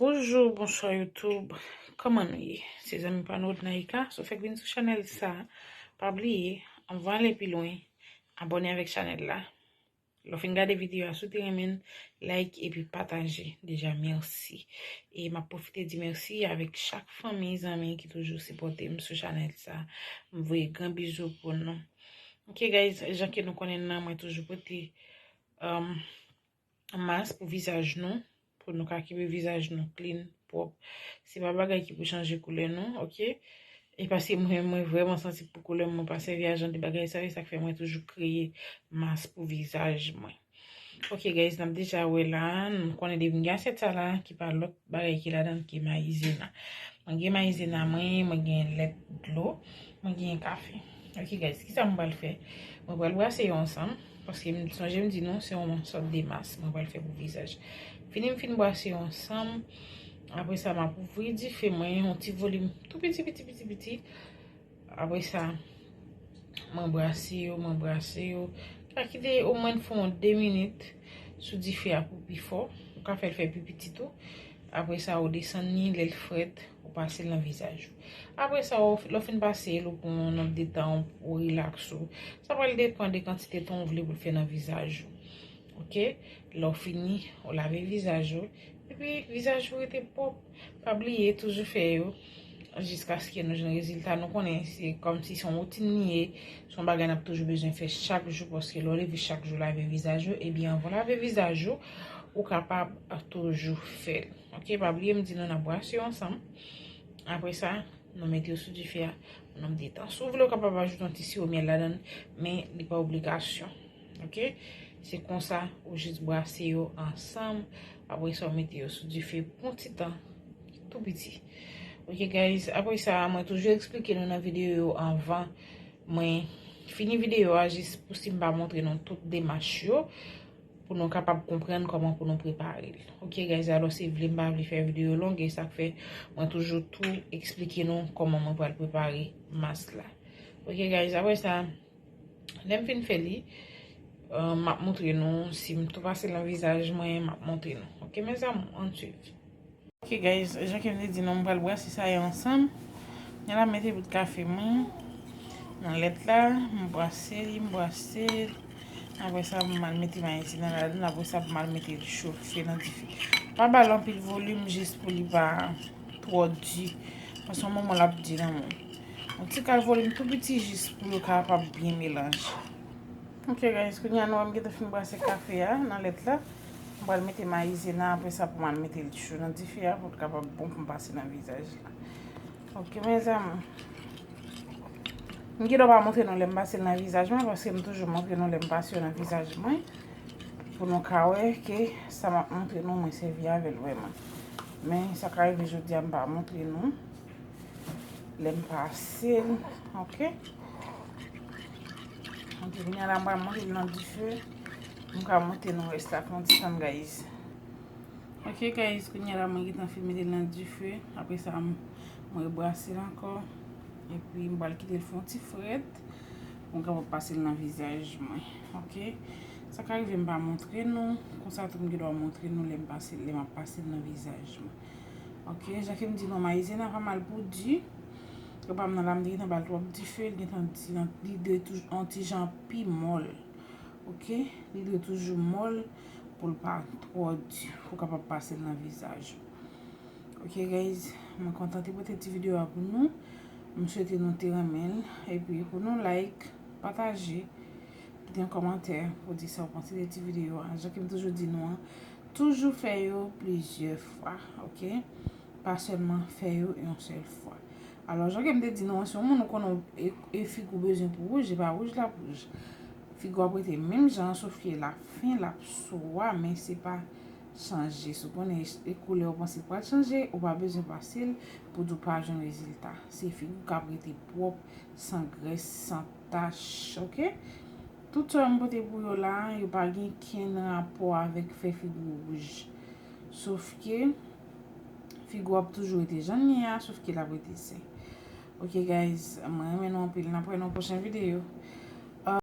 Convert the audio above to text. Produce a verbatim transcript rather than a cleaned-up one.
Bonjou, bonswa YouTube. Kòman nou ye? Se zanmi pa nou Rodnaïka. Si w fèk vin sou chanèl sa, pa bliye, anvan ale pi lwen, abòne avèk chanèl la. Lè w fin gade videyo a, si w te renmen l, like epi pataje. Deja, mèsi. E m ap pwofite di mèsi avèk chak fanmi, zanmi ki toujou sipòte m sou chanèl sa. M voye gran bizou pou nou. Ok, guys, jan ke nou konnen nan, mwen toujou pote, um, mas pou vizaj nou, pou nou ka kenbe vizaj nou clean, pwòp. Se pa bagay ki pou chanje koulè nou, ok? E paske mwen, mwen vrèman sansib pou koulè m, mwen pa sèvi a jan de bagay sa yo, e sa k fè mwen toujou kreye mas pou vizaj mwen. Ok, guys, n ap deja wè la, nou konnen depi m gen asyèt sa la, ki pa lòt bagay ki ladan l ke mayizena. Mwen gen mayizena mwen, mwen gen lèt dlo, mwen gen kafe. Ok, guys, kisa mwen pral fè? Mwen pral brase yo ansanm, paske m sonje m di nou, se yon sòt de mas mwen pral fè pou vizaj. Fini m fin brase yo ansanm, apre sa, m ap ouvri dife mwen, yon ti volim tou piti, piti, piti, piti. Apre sa, mwen brase yo, mwen brase yo. Ka kite omwen fè yon de minit sou dife a pou pi fò. Ou ka fè l fè pi piti tou. Apre sa, ou desann li, lè l frèt, ou pase l nan vizaj ou. Apre sa, ou, lè w fin pase l, ou pran yon nòt de tan, ou rilaks ou. Sa pral depann de kantite tan ou vle pou l fè nan vizaj ou. Ok? Lè w fini, ou lave vizaj ou. Epi, vizaj ou rete pwòp. Pa bliye, toujou fè yo jiskaske nou jwenn rezilta. Nou konnen se kòmsi se yon woutin li ye. Se yon bagay n ap toujou bezwen fè chak jou, paske lè w leve chak jou lave vizaj ou, ebyen, anvan w lave vizaj ou, ou kapab toujou fè l. Ok, pa bliye m di nou n ap brase yo ansanm. Apre sa, nou mete yo sou dife a pou yon de tan. Si w vle, ou kapab ajoute yon ti siwo myèl ladan l, men li pa obligasyon. Ok? Se konsa, ou jis brase yo ansanm. Apre sa, ou mete yo sou dife pou yon ti tan tou piti. Ok, guys? Apre sa, mwen toujou eksplike nou nan videyo yo anvan mwen fini videyo a, jis pou si m pa montre nou tout demach yo, pou nou kapab konprann kòman pou nou prepare l. Ok, guys, alò se vle m pa vle fè videyo long, e sa k fè mwen toujou tou eksplike nou kòman mwen pral prepare mas la. Ok, guys, apre sa, lè m fin fè li, euh, m ap montre nou, si m tou pase l nan vizaj mwen, m ap montre nou. Ok, mezanmi, ann swiv. Ok, guys, jan ke m te di nou, m pral brase sa yo ansanm. Kounye a la, m mete bout kafe mwen nan lèt la, m brase li, m brase l. Apre sa, m al mete mayizena ladan, apre sa, m al mete l chofe nan dife. Pa ba l anpil volim, jis pou li pa twò di. Paske yon moman l ap di nan men w. Yon ti kal volim tou piti, jis pou yo kapab byen melanje. Ok, guys, kounye a nou wè m gentan fin brase kafe a nan lèt la. M pral mete mayizena, apre sa pou m al mete l cho nan dife a pou l kapab bon pou m pase nan vizaj la. Ok, mezanmi. M gen dwa pa montre nou lè m pase l nan vizaj mwen, paske m toujou montre nou lè m pase yo nan vizaj mwen. Pou nou ka wè ke sa m ap montre nou, mwen sèvi avè l vrèman. Men sa ka rive jodi a, m pa montre nou lè m pase l, ok? Ok, kounye a la, m pral monte l nan dife. M ka montre nou rès la pou yon ti tan, guys. Ok, guys, kounye a la, mwen gentan fin mete l nan dife. Apre sa, m, mwen rebrase l ankò. Epi, m pral kite l fè yon ti frèt pou m kapab pase l nan vizaj mwen. Ok? Sa ka rive m pa montre nou. Konsa tou, m gen dwa montre nou lè m pase, lè m ap pase l nan vizaj mwen. Ok, jan ke m di nou, mayizena pa mal pou di. Yo pa m nan la, m te gentan ba l twòp dife, li gentan di nan, li dwe toujou yon ti jan pi mòl. Ok, li dwe toujou mòl pou l pa twò di, pou w kapab pase l nan vizaj ou. Ok, guys, mwen kontan te pote ti videyo a pou nou. M swete nou te renmen l. Epi pou nou like, pataje, kite yon kòmantè pou di sa w panse de ti videyo a. Jan ke m toujou di nou an, toujou fè yo plizyè fwa, ok? Pa sèlman fè yo yon sèl fwa. Alò, jan ke m te di nou an, si yon moun ou konnen e, e figi w bezwen pou wouj, e pa wouj l ap wouj. Figi w ap rete menm jan an, sof ke l ap fen, l ap swa, men se pa chanje. Si w konnen e, e koulè ou panse l pral chanje, ou pa bezwen pase l pou di w pa jwenn rezilta. Se figi w k ap rete pwòp, san grès, san tach, ok? Tout sa yo m pote pou yo la, yo pa gen kenn rapò avèk fè figi w wouj. Sof ke figi w ap toujou rete jan l ye a, sof ke l ap rete sen. Ok, guys, mwen renmen nou anpil. N ap wè nan pwochen videyo.